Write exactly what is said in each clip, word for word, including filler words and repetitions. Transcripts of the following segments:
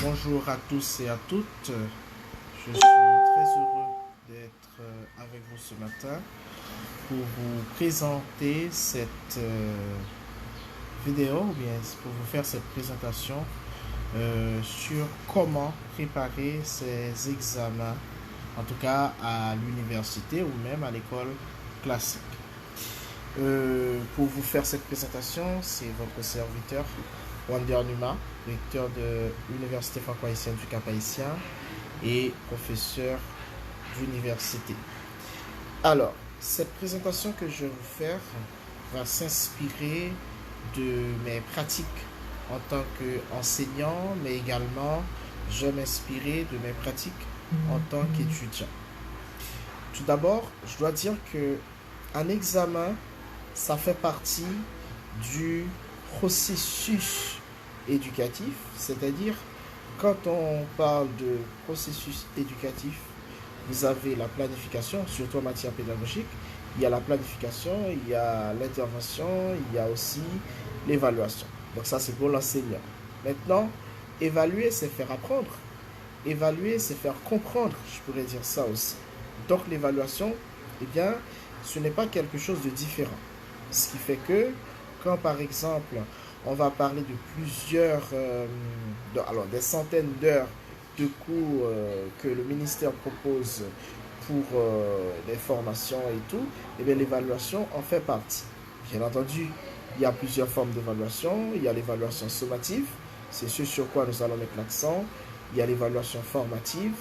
Bonjour à tous et à toutes. Je suis très heureux d'être euh, avec vous ce matin pour vous présenter cette euh, vidéo, ou bien pour vous faire cette présentation euh, sur comment préparer ces examens, en tout cas à l'université ou même à l'école classique. Euh, pour vous faire cette présentation, c'est votre serviteur, Wander Numa, recteur de l'Université franco-haïtienne du Cap-Haïtien et professeur d'université. Alors, cette présentation que je vais vous faire va s'inspirer de mes pratiques en tant qu'enseignant, mais également je m'inspirer de mes pratiques en tant qu'étudiant. Tout d'abord, je dois dire que un examen, ça fait partie du processus éducatif, c'est-à-dire quand on parle de processus éducatif, vous avez la planification, surtout en matière pédagogique, il y a la planification, il y a l'intervention, il y a aussi l'évaluation. Donc ça, c'est pour l'enseignant. Maintenant, évaluer, c'est faire apprendre. Évaluer, c'est faire comprendre, je pourrais dire ça aussi. Donc l'évaluation, eh bien, ce n'est pas quelque chose de différent. Ce qui fait que quand, par exemple, on va parler de plusieurs, euh, de- alors des centaines d'heures de cours euh, que le ministère propose pour euh, les formations et tout, eh bien l'évaluation en fait partie. Bien entendu, il y a plusieurs formes d'évaluation. Il y a l'évaluation sommative, c'est ce sur quoi nous allons mettre l'accent. Il y a l'évaluation formative,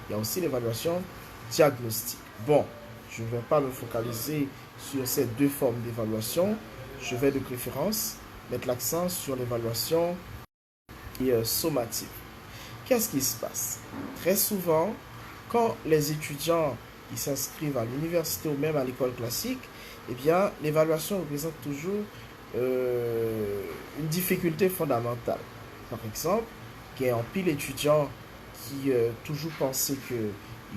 il y a aussi l'évaluation diagnostique. Bon, je ne vais pas me focaliser sur ces deux formes d'évaluation. Je vais de préférence mettre l'accent sur l'évaluation et euh, sommative. Qu'est-ce qui se passe? Très souvent, quand les étudiants ils s'inscrivent à l'université ou même à l'école classique, eh bien, l'évaluation représente toujours euh, une difficulté fondamentale. Par exemple, gen anpil etidyan ki euh, toujou panse ke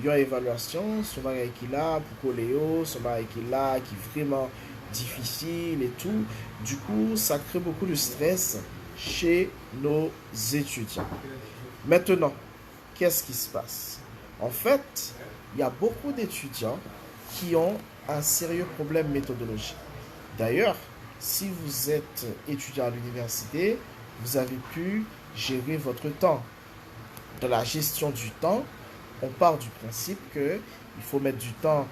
yon evalyasyon se yon bagay ki la pou kole yo, se yon bagay ki la ki vrèman difisil et tout. Du coup, ça crée beaucoup de stress chez nos étudiants. Maintenant, qu'est-ce qui se passe? En fait, il y a beaucoup d'étudiants qui ont un sérieux problème méthodologique. D'ailleurs, si vous êtes étudiant à l'université, vous avez pu gérer votre temps. Dans la gestion du temps, on part du principe que il faut mettre du temps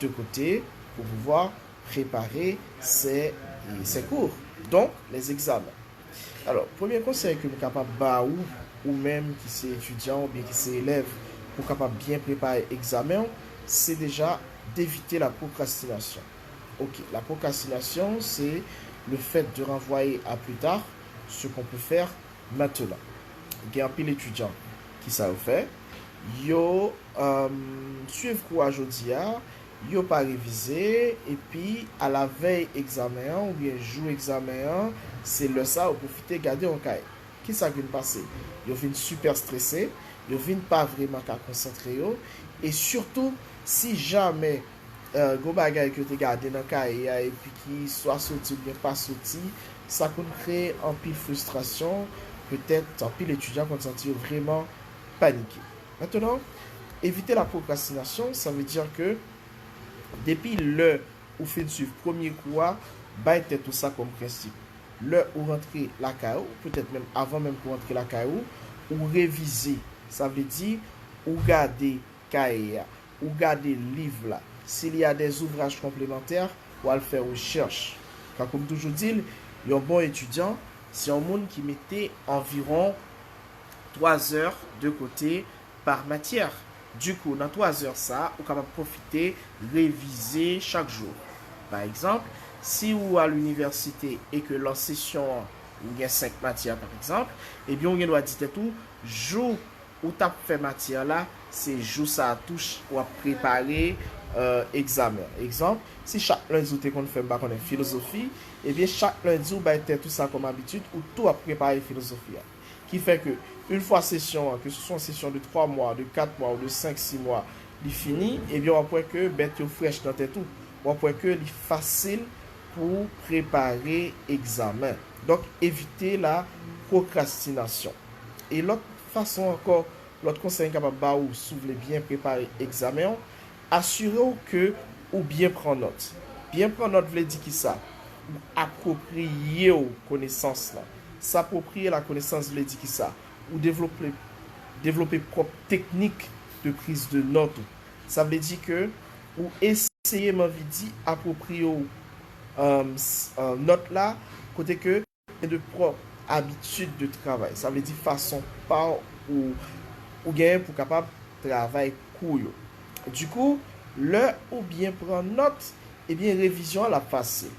de côté pour pouvoir préparer ses, ses cours, donc les examens. Alò, premye konsèy ke m kapab ba ou, ou menm ki se etidyan oubyen ki se elèv, pou w kapab byen prepare egzamen w, se deja d'éviter la procrastination. Ok, la procrastination, c'est le fait de renvoyer à plus tard ce qu'on peut faire maintenant. Gen anpil etidyan ki sa yo fè, yo um, swiv kou a jodi a, yo pa revize, epi alavèy egzamen an oubyen jou egzamen an, se lè sa yo pwofite gade yon kay. Kisa k vin pase? Yo vin super strese, yo vin pa vrèman ka konsantre yo, e sitou si jamè uh, gon bagay ke yo te gade nan kaye a epi ki swa soti oubyen pa soti, sa konn kreye anpil fristrasyon, petèt anpil etidyan konn santi yo vrèman panike. Maintenant, éviter la procrastination, ça veut dire que depi lè ou fin swiv premye kou a, bay tèt ou sa kòm prensip. Lè ou rantre lakay ou, petèt menm avan menm ke w rantre lakay ou, ou revize. Sa vle di, ou gade kaye a, ou gade liv la. S'il y a des ouvrages complémentaires, ou al fè rechèch. Tankou m toujou di l, yon bon etidyan, se yon moun ki mete anviwon twa zè de kote pa matyè. Du coup, nan twa zè sa a, ou kapab pwofite revize chak jou. Pa egzanp, si ou a linivèsite e ke lan sesyon an, ou gen senk matyè, pa egzanp, ebyen, ou gen dwa di tèt ou, jou ou t ap fè matyè la, se jou sa a tou w ap prepare euh, egzamen. Egzanp, si chak lendi ou te konn fè, m pa konnen, filozofi, ebyen, chak lendi ou bay tèt ou sa kòm abitid, ou tou ap prepare filozofi a. Ki fè ke, yon fwa sesyon an, ke se swa yon sesyon de twa mwa, de kat mwa ou de senk, sis mwa, li fini, ebyen, w ap wè ke bèt yo frèch nan tèt ou. W ap wè ke li fasil pou w prepare egzamen. Donk, evite la pwokrastinasyon. E lòt fason ankò, lòt konsèy m kapab ba ou si w vle byen prepare egzamen w, asire w ke ou byen pran nòt. Byen pran nòt vle di kisa? Ou apwopriye w konesans lan. S'approprier la connaissance vle di kisa? Ou devlope, devlope pwòp teknik de prise de note ou. Sa vle di ke ou eseye, m anvi di, apwopriye w, um, s- uh, nòt la, kote ke gen de pwòp abitid de travay. Sa vle di fason pa ou, ou genyen pou kapab travay kou yo. Dikou, lè ou byen pran nòt, ebyen, revizyon an l ap fasil.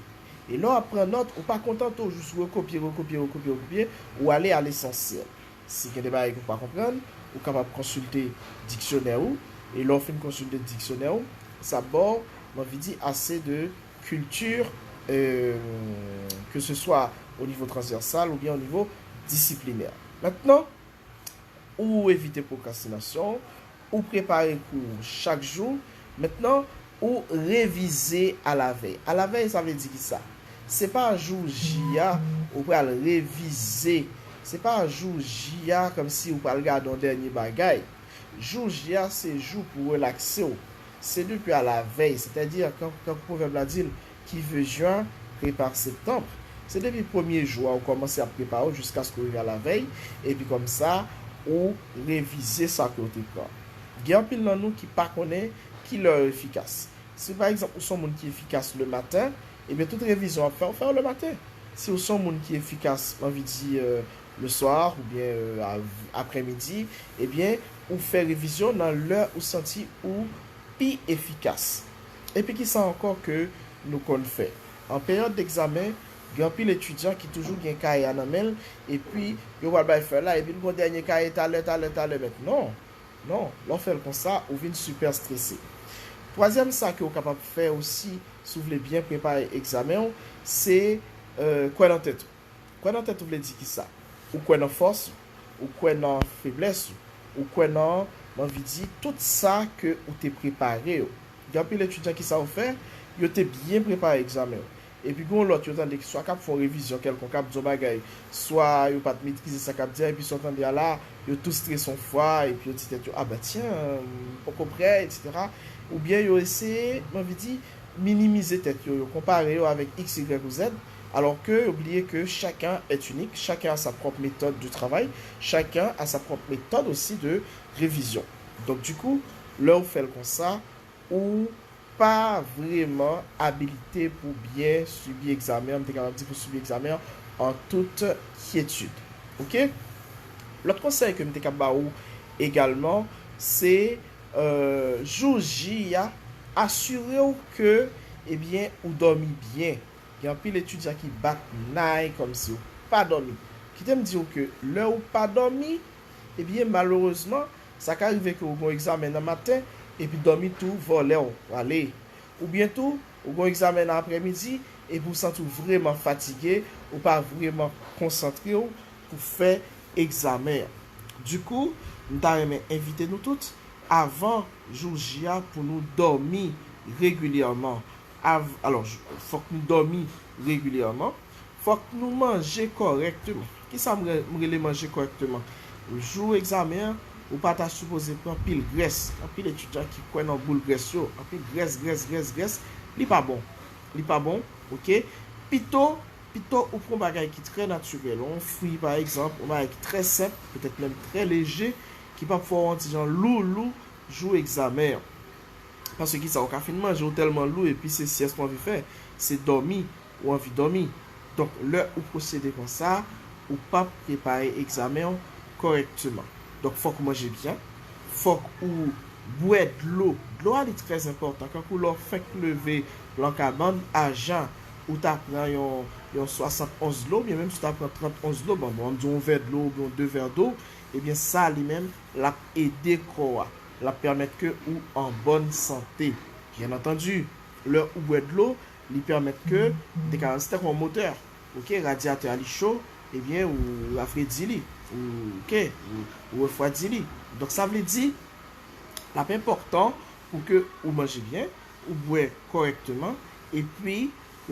E lè w ap pran nòt, ou pa kontante w jis rekopye, rekopye, rekopye, rekopye, ou ale a lesansyèl. Si gen de bagay ke w pa konprann, ou kapab konsilte diksyonè ou, e lè w fin konsilte diksyonè ou, sa ba w, m anvi di, ase de culture, euh, que ce soit au niveau transversal ou bien au niveau disciplinaire. Maintenant, ou evite pwokrastinasyon, ou prepare kou ou chak jou. Maintenant, ou revize alavèy. Alavèy, sa vle di kisa? Se pa jou J a ou pral revize. Se pa jou J a kòmsi ou pral gade yon dènye bagay. Jou J a se jou pou relakse w. Se depi alavèy, sètadi, kan, kan pwovèb la di l, qui veut juin prépare septembre. Se depi premye jou a ou kòmanse ap prepare w jiskaske w rive alavèy, epi kòmsa, ou revize sa ke w te pran. Gen anpil nan nou ki pa konnen ki lè yo efikas. Si pa egzanp, ou se yon moun ki efikas le maten, ebyen tout revizyon w ap fè, ou fè yo le maten. Si ou se yon moun ki efikas, m anvi di, euh, le soir oubyen, euh, av- aprèmidi, ebyen, ou fè revizyon nan lè ou santi ou pi efikas. Epi kisa ankò ke nou konn fè? An peryòd degzamen, gen anpil etidyan ki toujou gen kaye a nan men l, epi yo pral bay fèy la, epi l gon dènye kaye talè, talè, talè, mèt. Non, non, lè w fè l konsa, ou vin sipè strese. Twazyèm sa ke w kapab fè osi, si w vle byen prepare egzamen w, se, euh, kwè nan tèt ou. Kwè nan tèt ou vle di kisa? Ou kwè nan fòs ou, ou kwè nan feblès ou, ou kwè nan, m anvi di, tout sa ke ou te prepare yo. Gen anpil etidyan, kisa yo fè? Yo te byen prepare egzamen yo. Epi gen yon lòt, yo tande ki swa k ap fè yon revizyon kèlkonk, k ap di yon bagay, swa yo pa t metrize sa k ap di a, epi sa w tande a la, yo tou strese yon fwa, epi yo di tèt yo, a ben tyen, m poko prè, etsetera. Oubyen yo eseye, m anvi di, minimize tèt yo, yo konpare yo avèk X, Y ou Z, alò ke yo bliye ke chacun est unique, chacun a sa propre méthode de travail, chacun a sa propre méthode aussi de révision. Donk, dikou, lè ou fè l konsa, ou pa vrèman abilite pou byen sibi egzamen an, m te kapab di pou sibi egzamen an an tout kyetid. Oke? Lòt konsèy ke m te kab ba ou egalman, se, euh, jou J a, asire w ke, ebyen, ou dòmi byen. Gen anpil etidyan ki bat nay kòmsi yo pa dòmi. Kite m di w ke lè ou pa dòmi, ebyen, malerezman, sa ka rive ke ou gen yon egzamen nan maten, epi dòmi tou vòlè w ale. Oubyen tou, ou gen yon egzamen nan aprèmidi, epi ou santi w vrèman fatige, ou pa vrèman konsantre w pou fè egzamen an. Dikou, m ta renmen envite nou tout, avan jou J a, pou nou dòmi regilyèman. Av- alò, j- fòk nou dòmi regilyèman. Fòk nou manje kòrèkteman. Kisa m re- m rele manje kòrèkteman? Jou egzamen an, ou pa ta sipoze pran pil grès. Anpil etidyan ki kwè nan boul grès yo. Anpil grès, grès, grès, grès. Li pa bon. Li pa bon, oke? Pito, pito ou pran yon bagay ki trè natirèl. Yon fwi, pa egzanp, yon bagay ki trè senp, petèt menm trè leje, ki p ap fè w yon ti jan lou, lou jou egzamen an. Paske kisa, ou ka fin manje, ou tèlman lou, epi se syès ou anvi fè, se dòmi, ou anvi dòmi. Donk, lè ou pwosede konsa, ou p ap prepare egzamen w kòrèkteman. Donk, fòk ou manje byen, fòk ou bwè dlo. Dlo a, li trè enpòtan. Kankou lè w fenk leve lan kabann, a jan, ou ta pran yon, yon swasannonz dlo, oubyen menm si w ta pran trannonz dlo, bon, bon, ann di yon vè dlo, oubyen yon de vè dlo, ebyen, sa, li menm, l ap ede kò a. L ap pèmèt ke ou an bòn sante. Byen antandi, lè ou bwè dlo, li pèmèt ke, m te ka di, se tankou yon motè, oke, radyatè a li cho, ebyen, ou rafredi li, ou, oke, ou, ou refwadi li. Donk, sa vle di, l ap enpòtan pou ke ou manje byen, ou bwè kòrèkteman, epi,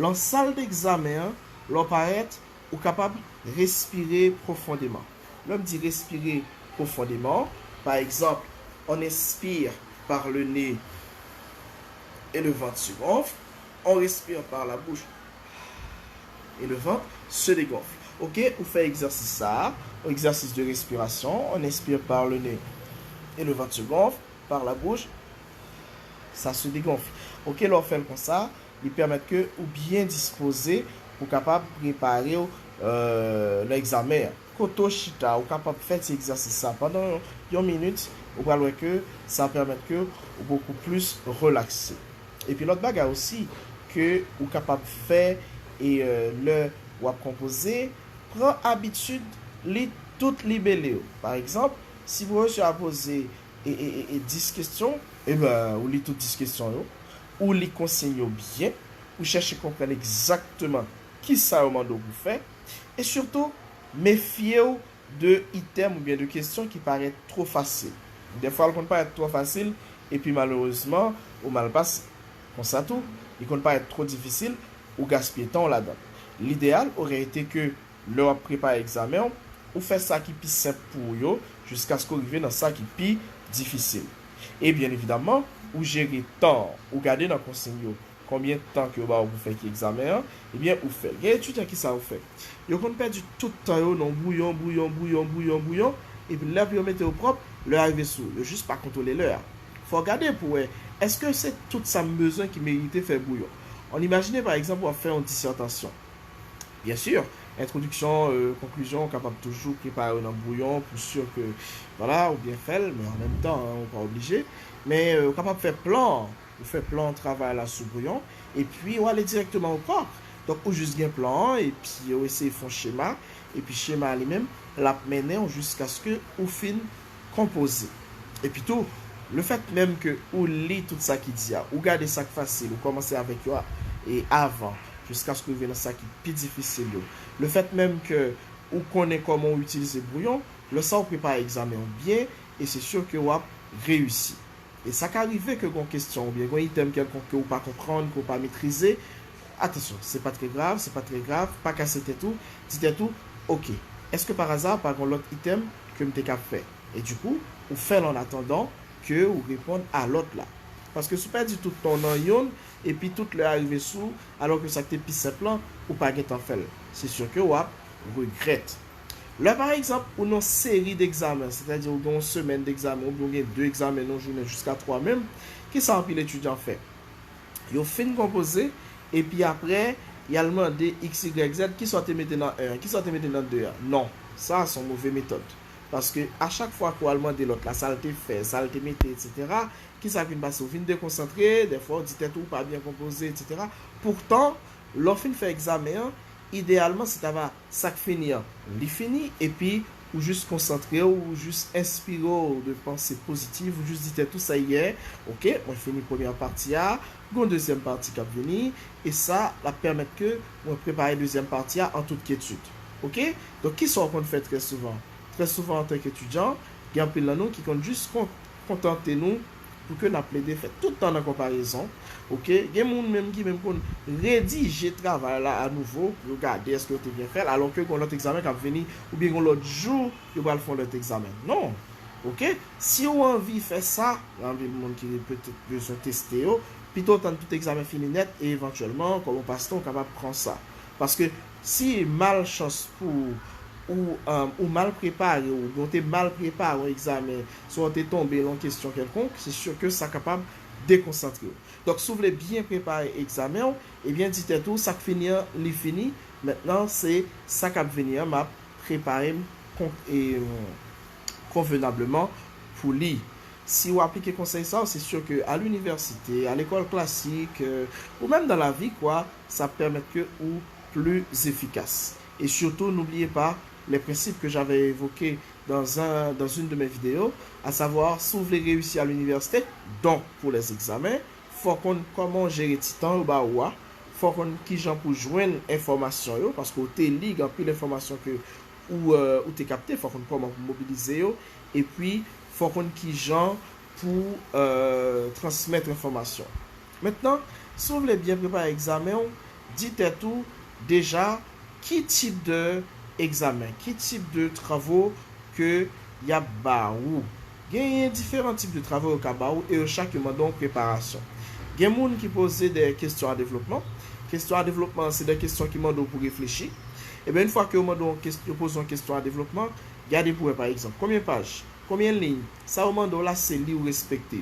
lan sal degzamen an, lè w parèt, ou kapab respire pwofondeman. Lè m di respire profondément. Par exemple, on inspire par le nez et le ventre se gonfle. On respire par la bouche et le ventre se dégonfle. Ok, ou fè egzèsis sa, egzèsis de respiration. On inspire par le nez et le ventre se gonfle, par la bouche, ça se dégonfle. Ok, lè w fè l konsa, li pèmèt ke ou byen dispoze pou kapab prepare w euh, nan egzamen an. Kote w chita, ou kapab fè ti egzèsis sa pandan yon minit, ou pral wè ke sa pèmèt ke ou bokou plis relakse. Epi lòt bagay osi ke ou kapab fè e euh, lè w ap konpoze, pran abitid li tout libele yo. Pa egzanp, si pwofesè a poze e, e, e, e dis kesyon, e ben, ou li tout dis kesyon yo, ou li konsiy yo byen, ou chèche konprann egzakteman kisa yo mande w pou fè, e sitou, mefye w de itèm oubyen de kesyon ki parèt twò fasil. Dèfwa, l konn parèt twò fasil, epi malerezman, ou mal pase. Konsa tou, li konn parèt twò difisil, ou gaspiye tan w ladan. Lideyal orè ete ke lè w ap prepare egzamen w, ou fè sa ki pi senp pou ou yo, jiskaske w rive nan sa ki pi difisil. E byen evidaman, ou jere tan w, ou gade nan konsiy yo, konbyen tan ke yo ba w pou fè ki egzamen an, ebyen, ou fè l. Gen etidyan ki sa yo fè? Yo konn pèdi tout tan yo nan bwouyon, bwouyon, bwouyon, bwouyon, bwouyon, epi lè pou yo mete yo pwòp, lè a rive sou ou. Yo jis pa kontwole lè a. Fò w gade pou w wè, èske se tout sa m bezwen ki merite fè bwouyon? Ann imajine, pa egzanp, w ap fè yon disètasyon. Byen si, entwodiksyon, euh, konklizyon, ou kapab toujou prepare yo nan bwouyon pou si ke, vwala, ou byen fè l, men an menm tan, ou pa oblije. Men euh, ou kapab fè plan, ou fè plan travay la sou bwouyon, epi ou ale dirèkteman o kòk. Donk, ou jis gen plan an, epi ou eseye fè yon chema, epi chema a li menm, l ap mennen w jiskaske ou fin konpoze. Epi tou, lefèt menm ke ou li tout sa ki di a, ou gade sa k fasil, ou kòmanse avèk yo a, e avan, jiskaske w rive nan sa ki pi difisil yo. Lefèt menm ke ou konnen kòman w itilize bwouyon, lè sa w prepare egzamen w byen, e se si ke w ap reyisi. E sa ka rive ke gon kesyon oubyen gon itèm kèlkonk ke w pa konprann, ke w pa metrize. Atansyon, se pa trè grav, se pa trè grav, pa kase tèt ou, di tèt ou, oke, èske pa aza pa gon lòt itèm ke m te ka fè? E dikou, ou fè l an atandan ke ou reponn a lòt la. Paske si w pèdi tout tan w nan yonn, epi tout lè a rive sou ou, alò ke sa k te pi senp lan, ou pa gentan fè l, se si ke w ap regrèt. Lè pa egzanp, ou nan seri degzamen, sètadi ou gen yon semèn degzamen, oubyen ou gen de egzamen nan yon jounen jiska twa menm, kisa anpil etidyan fè? Yo fin konpoze, epi apre, y al mande x, y, z, kisa w te mete nan en an, kisa w te mete nan de an? Non, sa a se yon move metòd. Paske a chak fwa ke w al mande lòt la sa l te fè, sa l te mete, etsetera, kisa k vin pase? Ou vin dekonsantre, dèfwa w di tèt ou ou pa byen konpoze, etsetera. Poutan, lè w fin fè egzamen an, ideyalman, se ta va sa k fini an, li fini, epi ou jis konsantre w, ou jis enspire w de panse pozitif, ou jis di tèt ou sa yè, oke, mwen fini premyè pati a, gon dezyèm pati k ap vini, e sa, l ap pèmèt ke mwen prepare dezyèm pati a an tout kyetid. Oke? Donk, kisa w konn fè trè souvan? Trè souvan, antanke etidyan, gen anpil nan nou ki konn jis kon-, kontante nou pou ke n ap plede fè tout tan nan konparezon. Oke? Gen moun menm ki menm konn redije travay la anouvo pou yo gade èske yo te byen fè l, alò ke gon lòt egzamen k ap vini, oubyen gon lòt jou yo pral fè yon lòt egzamen. Non! Oke? Si w anvi fè sa, gen anpil moun ki petèt bezwen teste yo, pito w tann tout egzamen fini nèt e evantyèlman, kòm yon pastan, w kapab pran sa. Paske si malchans pou ou, ou, um, ou mal prepare, oubyen w te mal prepare yon egzamen, swa w te tonbe nan yon kesyon kèlkonk, se si ke sa kapab dekonsantre w. Donk, si w vle byen prepare egzamen w, ebyen, di tèt ou, sa k fini an, li fini. Mentnan, se sa k ap vini an, m ap prepare m kon-, e, konvenableman pou li. Si w aplike konsèy sa yo, se si ke a linivèsite, a lekòl klasik, euh, ou menm dans la vie, kwa, sa ap pèmèt ke ou pli efikas. E sitou, n'oubliez pas les principes que j'avais évoqués dans un, dans une de mes vidéos, à savoir, si w vle reyisi a linivèsite, donk, pou lèzegzamen, fò w konn kòman w jere ti tan yo ba ou a, fò w konn kijan pou w jwenn enfòmasyon yo, paske w te li, gen anpil enfòmasyon ke ou, euh, ou te kapte, fò w konn kòman pou w mobilize yo, epi fò w konn kijan pou, euh, transmèt enfòmasyon. Mentnan, si w vle byen prepare egzamen w, di tèt ou deja ki tip de egzamen, ki tip de twavo ke y ap ba ou. Genyen diferan tip de travay yo ka ba ou e yo chak yo mande yon preparasyon. Gen moun ki poze de kesyon a devlopman. Kesyon a devlopman se de kesyon ki mande w pou reflechi. Ebyen, yon fwa ke yo mande w, yo poze yon kesyon a devlopman, gade pou wè pa egzanp konbyen paj, konbyen liy, sa yo mande w la se li ou respekte.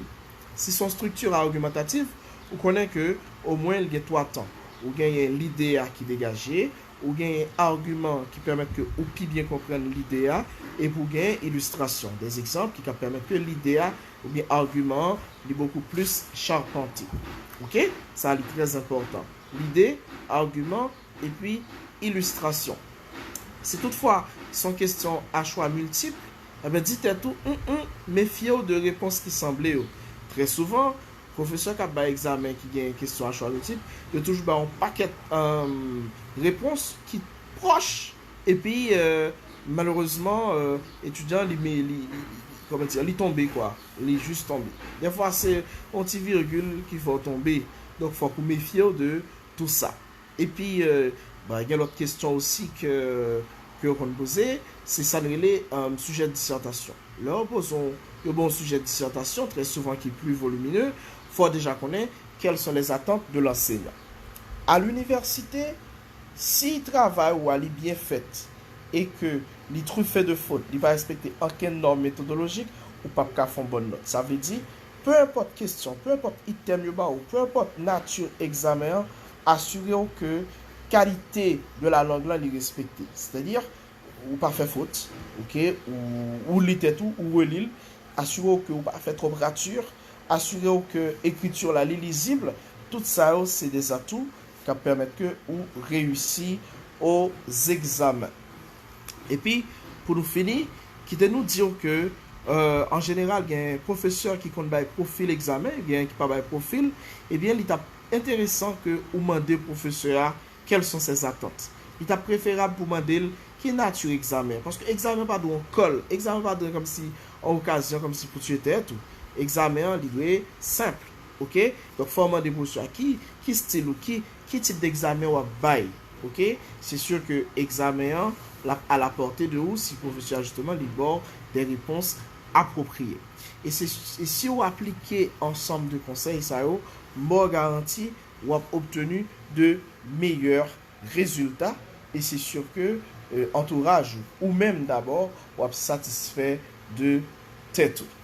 Si se yon estrikti agimantatif, ou konnen ke omwen l gen twa tan. Ou genyen lide a ki degaje, ou genyen agiman ki pèmèt ke ou pi byen konprann lide a, epi ou genyen ilistrasyon, de egzanp ki ka pèmèt ke lide a oubyen agiman an li bokou plis chapante. Oke? Sa li trè enpòtan. Lide, agiman, epi ilistrasyon. Si toutfwa se yon kesyon a chwa miltip, ebyen di tèt ou, m, m, mefye w de repons ki sanble yo. Trè souvan, pwofesè k ap bay egzamen ki gen kesyon a chwa miltip, yo toujou bay yon pakèt um, repons ki pwòch, epi uh, malerezman, uh, etidyan li, li, li, kòman di, li tonbe kwa, li jis tonbe. Defwa se yon ti virgil ki fè w tonbe, donk fòk ou mefye w de tou sa. Epi, uh, ba, gen lòt kesyon osi ke, ke yo konn poze, se sa n rele um, sijè disètasyon. Lè yo poze yon, yo ba w yon sijè disètasyon, trè souvan ki pli volimine, fò w deja konnen quelles sont les attentes de l'enseignant. A linivèsite, si travay ou a li byen fèt e ke li trife de fot, li pa respekte okenn nòm metodolojik, ou p ap ka fè yon bòn nòt. Sa vle di, pe enpòt kesyon, pe enpòt itèm yo ba ou, pe enpòt nati egzamen an, asire w ke kalite de la lang lan li respekte. Sètadi, ou pa fè fot, oke, ou, ou li tèt ou, ou reli l, asire w ke ou pa fè twòp rati, asire w ke ekriti w la li lizib, tout sa yo se de zatou k ap pèmèt ke ou reyisi o egzamen. Epi, pou nou fini, kite nou di w ke, euh, an jeneral, gen pwofesè ki konn bay pwofil egzamen, gen ki pa bay pwofil, ebyen, li t ap enteresan ke ou mande pwofesè a quelles sont ses attentes. Li t ap preferab pou mande l ki nati egzamen an. Paske egzamen an pa dwe yon kòl. Egzamen an pa dwe kòmsi yon okazyon kòmsi pou tiye tèt ou. Egzamen an, li dwe senp. Oke? Donk, fò w mande pwofesè a ki, ki stil ou, ki, ki tip degzamen w ap bay. Oke? Se si ke egzamen an, l ap à la portée de ou si pwofesè a, jisteman, li ba w de repons apwopriye. E se, e si w aplike ansanm de konsèy sa yo, m ba w garanti, w ap obteni de meyè rezilta, e se si ke, euh, antouraj ou, ou menm dabò, w ap satisfè de tèt ou.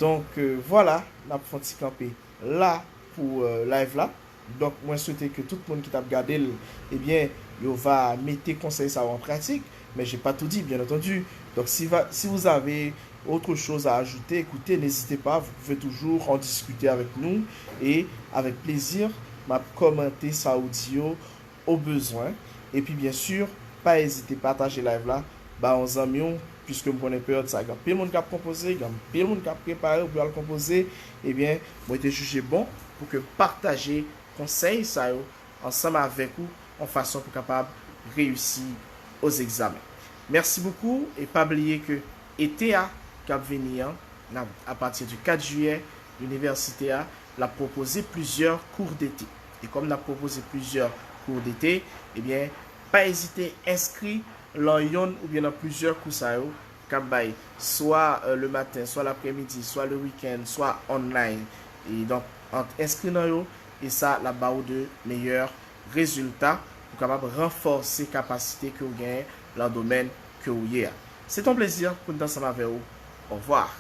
Donk, euh, vwala, n ap fè yon ti kanpe la pou, euh, live la. Donk, mwen swete ke tout moun ki t ap gade l, ebyen, yo va mete konsèy sa yo an pratik. Mais j'ai pas tout dit, bien entendu. Donc, si, va, si vous avez autre chose à ajouter, écoutez, n'hésitez pas, vous pouvez toujours en discuter avec nous. Et avec plaisir, m ap kòmante sa ou di yo au besoin. Epi, byen si, pa ezite pataje live la ba yon zanmi w, puiske m konnen peryòd sa, gen anpil moun k ap konpoze, gen anpil moun k ap prepare pou y al konpoze. Ebyen, mwen te jije bon pou ke pataje konsèy sa yo ansanm avèk ou, yon fason pou kapab reyisi o egzamen. Mèsi bokou, e pa bliye ke ete a k ap vini an, n ap, apati di kat jiyè, linivèsite a, l ap pwopoze plizyè kou dete. E kòm n ap pwopoze plizyè kou dete, ebyen, pa ezite enskri lan yonn oubyen nan plizyè kou sa yo k ap bay, swa, euh, le maten, swa lapremidi, swa le wikenn, swa online. E donk, ant enskri nan yo, e sa, l ap ba ou de meyè rezilta pou kapab ranfòse kapasite ke w genyen lan domèn ke w ye a. Se t on plezi pou n t ansanm avè w. Au revoir.